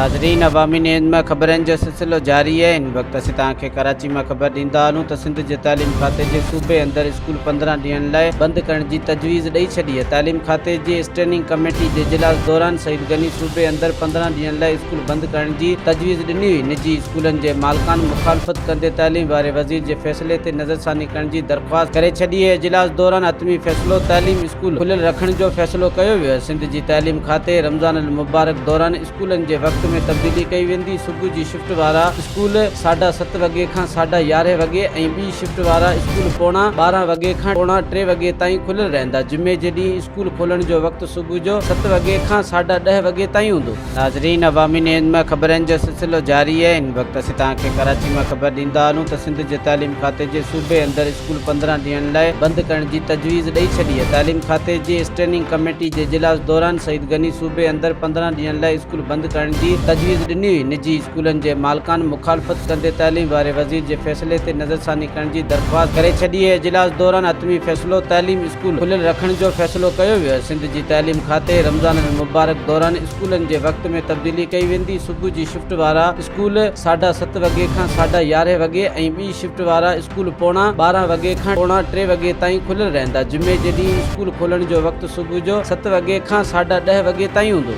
ناظرين عوامي نيوز مان خبرن جو سلسلو جاري آهي هن وقت اسين توهان کي ڪراچي مان خبر ڏيندا هلون ته سنڌ جي تعليم کاتي جي صوبي اندر اسڪول 15 ڏينهن لاء بند ڪرڻ جي تجويز ڏئي ڇڏي آهي تعليم کاتي جي اسٽينڊنگ ڪميٽي جي اجلاس دوران سعيد غني صوبي اندر 15 ڏينهن لاء اسڪول بند ڪرڻ جي تجويز ڏني هئي نجي اسڪولن جي مالڪان مخالفت ڪندي تعليم واري وزير جي فيصلي تي نظرثاني ڪرڻ جي درخواست ڪري ڇڏي آهي اجلاس دوران حتمي فيصلو تعليم اسڪول کليل رکڻ جو فيصلو ڪيو ويو آهي، سنڌ جي تعليم کاتي رمضان المبارڪ دوران اسڪولن جي وقت ۾ تبديلي ڪئي ويندي، صبح جي شفٽ وارا اسڪول ساڍا ست وڳي کان ساڍا يارهين وڳي ۽ ٻي شفٽ وارا اسڪول پوڻا 12 وڳي کان پوڻا ٽي وڳي تائين کليل رهندا، جمعي جي ڏينهن اسڪول کولڻ جو وقت صبح جو ست وڳي کان ساڍا ڏهه وڳي تائين هوندو. ناظرين عوامي نيوز مان خبرن جو سلسلو جاري آهي هن وقت اسين توهان کي ڪراچي مان خبر ڏيندا هلون ته سنڌ جي تعليم کاتي جي صوبي اندر اسڪول 15 ڏينهن لاء بند ڪرڻ جي تجويز ڏئي ڇڏي آهي تعليم کاتي جي اسٽينڊنگ ڪميٽي جي اجلاس دوران سعيد غني صوبي اندر 15 ڏينهن لاء اسڪول بند ڪرڻ جي تجويز ڏني هئي نجي اسڪولن جي مالڪان مخالفت ڪندي تعليم واري وزير جي فيصلي تي نظرثاني ڪرڻ جي درخواست ڪري ڇڏي آهي اجلاس دوران حتمي فيصلو تعليم اسڪول کليل رکڻ جو فيصلو ڪيو ويو آهي، سنڌ جي تعليم کاتي رمضان المبارڪ دوران اسڪولن جي وقت ۾ تبديلي ڪئي ويندي، صبح جي شفٽ وارا اسڪول ساڍا ست وڳي کان ساڍا يارهين وڳي ۽ ٻي شفٽ وارا اسڪول پوڻا 12 وڳي کان پوڻا ٽي وڳي تائين کليل رهندا، جمعي جي ڏينهن اسڪول کولڻ جو وقت صبح جو ست وڳي کان ساڍا ڏهه وڳي تائين هوندو.